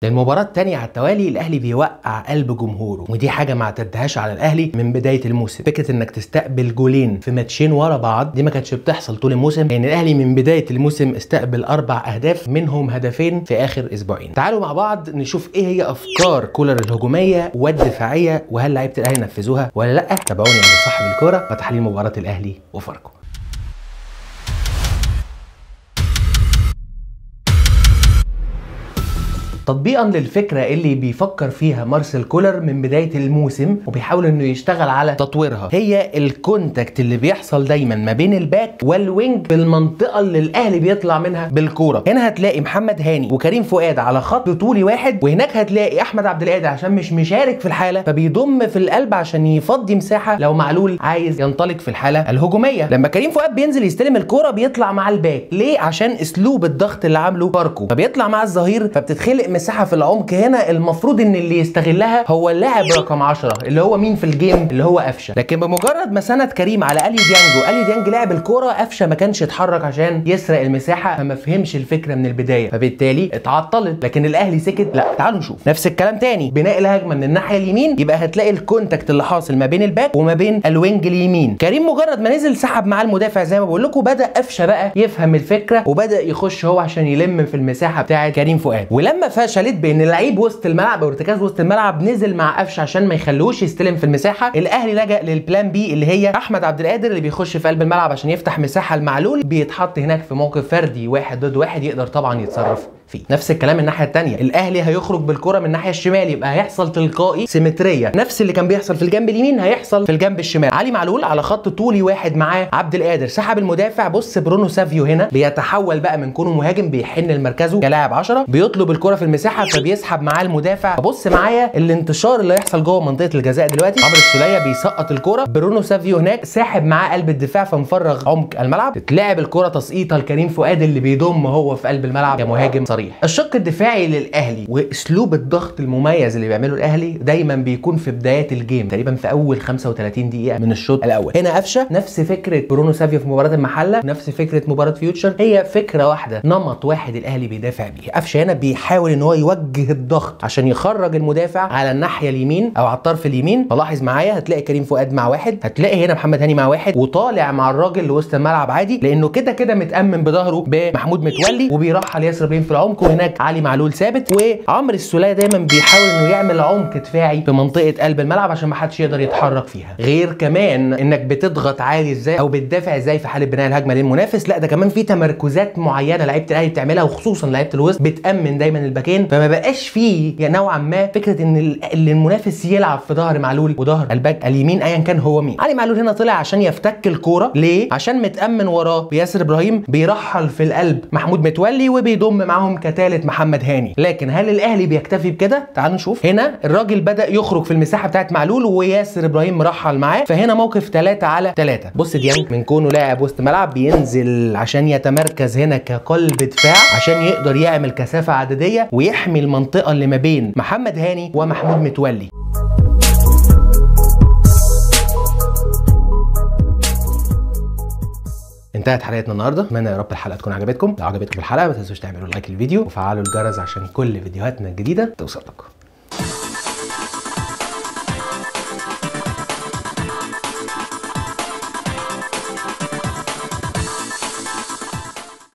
للمباراة الثانية على التوالي الاهلي بيوقع قلب جمهوره، ودي حاجة ما اعتدهاش على الاهلي من بداية الموسم. فكرة انك تستقبل جولين في ماتشين ورا بعض دي ما كانتش بتحصل طول الموسم، لان الاهلي من بداية الموسم استقبل 4 اهداف منهم هدفين في اخر اسبوعين. تعالوا مع بعض نشوف ايه هي افكار كولر الهجومية والدفاعية، وهل لعيبة الاهلي نفذوها ولا لا. تابعوني عند صاحب الكورة وتحليل مباراة الاهلي وفاركو. تطبيقا للفكرة اللي بيفكر فيها مارسيل كولر من بداية الموسم وبيحاول انه يشتغل على تطويرها، هي ال contact اللي بيحصل دايما ما بين ال back وال wing في المنطقة اللي الاهلي بيطلع منها بالكورة. هنا هتلاقي محمد هاني وكريم فؤاد على خط طولي واحد، وهناك هتلاقي احمد عبد القادر عشان مش مشارك في الحالة فبيضم في القلب عشان يفضي مساحة لو معلول عايز ينطلق في الحالة الهجومية. لما كريم فؤاد بينزل يستلم الكورة بيطلع مع ال back، ليه؟ عشان اسلوب الضغط اللي عامله فاركو، فبيطلع مع الظهير فبتتخلق مساحة في العمق. هنا المفروض ان اللي يستغلها هو اللاعب رقم 10 اللي هو مين في ال game؟ اللي هو قفشه. لكن بمجرد ما سند كريم على اليو ديانج واليو ديانج لعب الكورة، قفشه ما كانش اتحرك عشان يسرق المساحة، فما فهمش الفكرة من البداية، فبالتالي اتعطلت. لكن الاهلي سكت؟ لا. تعالوا نشوف نفس الكلام تاني، بناء الهجمة من الناحية اليمين، يبقى هتلاقي ال contact اللي حاصل ما بين ال back وما بين ال wing اليمين. كريم مجرد ما نزل سحب مع المدافع زي ما بقول لكم، بدا قفشه بقى يفهم الفكرة وبدا يخش هو عشان يلم في المساحة بتاعه كريم فؤاد. ولما فشلت بان لعيب وسط الملعب او ارتكاز وسط الملعب نزل مع قفشه عشان ما يخلوش يستلم في المساحة، الاهلي لجأ لل plan B اللي هي احمد عبد القادر اللي بيخش في قلب الملعب عشان يفتح مساحة لمعلول، بيتحط هناك في موقف فردي 1 ضد 1 يقدر طبعا يتصرف فيه. نفس الكلام الناحية الثانية، الاهلي هيخرج بالكرة من الناحية الشمال، يبقى هيحصل تلقائي symmetry، نفس اللي كان بيحصل في الجنب اليمين هيحصل في الجنب الشمال. علي معلول على خط طولي واحد معاه عبد القادر، سحب المدافع. بص برونو سافيو هنا بيتحول بقى من كونه مهاجم بيحن لمركزه كلاعب 10، بيطلب الكره في المساحة فبيسحب معاه المدافع. بص معايا الانتشار اللي هيحصل جوه منطقة الجزاء دلوقتي، عمرو السوليه بيسقط الكره، برونو سافيو هناك ساحب معاه قلب الدفاع فمفرغ عمق الملعب، تتلعب الكره تسقيطه لكريم فؤاد اللي بيضم هو في قلب الملعب كمهاجم صريح. الشق الدفاعي للاهلي واسلوب الضغط المميز اللي بيعمله الاهلي دايما بيكون في بدايات ال game، تقريبا في اول 35 دقيقة من الشوط الاول. هنا قفشه نفس فكرة برونو سافيو في مباراة المحلة، نفس فكرة مباراة فيوتشر، هي فكرة واحدة، نمط واحد الاهلي بيدافع بيه. قفشه هنا بيحاول ان هو يوجه الضغط عشان يخرج المدافع على الناحية اليمين او على الطرف اليمين. فلاحظ معايا هتلاقي كريم فؤاد مع واحد، هتلاقي هنا محمد هاني مع واحد، وطالع مع الراجل لوسط الملعب عادي لانه كده كده متامن بظهره بمحمود متولي، وبيرحل ياسر ابراهيم في العمق، وهناك علي معلول ثابت، وعمرو السوليه دايما بيحاول انه يعمل عمق دفاعي في منطقة قلب الملعب عشان ما حدش يقدر يتحرك فيها. غير كمان انك بتضغط عالي ازاي او بتدافع ازاي في حاله بناء الهجمة للمنافس، لا ده كمان في تمركزات معينة لعيبة الاهلي بتعملها، وخصوصا لعيبة الوسط بتامن دايما الباكين، فما بقاش فيه نوعا ما فكرة ان المنافس يلعب في ظهر معلول وظهر ال back اليمين ايا كان هو مين. علي معلول هنا طلع عشان يفتك الكورة، ليه؟ عشان متامن وراه بياسر ابراهيم، بيرحل في القلب محمود متولي، وبيضم معاهم كتالت محمد هاني. لكن هل الاهلي بيكتفي بكده؟ تعالوا نشوف. هنا الراجل بدا يخرج في المساحة بتاعت معلول وياسر ابراهيم مرحل معاه، فهنا موقف 3 على 3. بص ديانج من كونه لاعب وسط ملعب بينزل عشان يتمركز هنا كقلب دفاع عشان يقدر يعمل كثافة عددية ويحمي المنطقة اللي ما بين محمد هاني ومحمود متولي. انتهت حلقتنا النهارده، اتمنى يا رب الحلقة تكون عجبتكم. لو عجبتكم الحلقة ما تنسوش تعملوا like للفيديو وفعلوا الجرس عشان كل فيديوهاتنا الجديدة توصل لكم.